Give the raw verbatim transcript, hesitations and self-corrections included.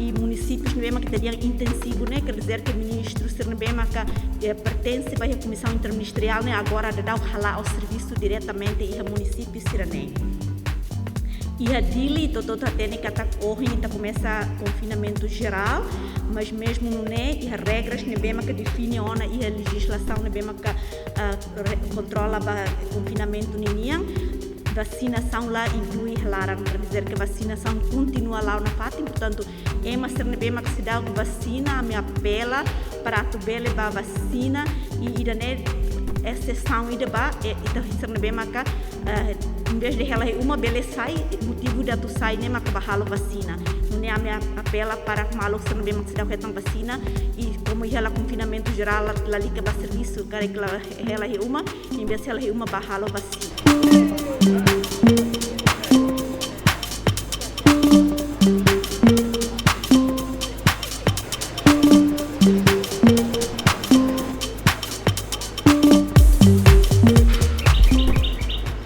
I munisípius ne'ebé maka ita dehan intensivu ne'e, quer dizer que ministru sira ne'ebé maka, eh, pertense ba iha Komisaun Interministeriál ne'e agora daudaun hala'o servisu diretamente iha munisípiu sira-ne'e. Iha Dili, ita hotu hatene katak ohin ita komesa konfinamentu jerál, mas mezmu nune'e iha regras ne'ebé maka define ona iha lejizlasaun ne'ebé maka, ah, re-, kontrola ba konfinamentu ninian, vasinasaun la inklui iha laran, quer dizer que vasinasaun kontinua la'o nafatin. Portantu, ema sira ne'ebé maka seidauk vasina, ami apela para atu bele bá vasina, i ida-ne'e ezesaun ida ba, e, ita sira ne'ebé maka, eh, em vez de hela iha uma bele sai, motivu ida atu sai ne'e maka bá halo vasina. Nune'e ami a-, apela para maluk sira ne'ebé maka seidauk hetan vasina, i komu iha la konfinamentu jerál, la, lalika bá servisu, karik la hela iha uma, em vez hela iha uma bá halo vasina.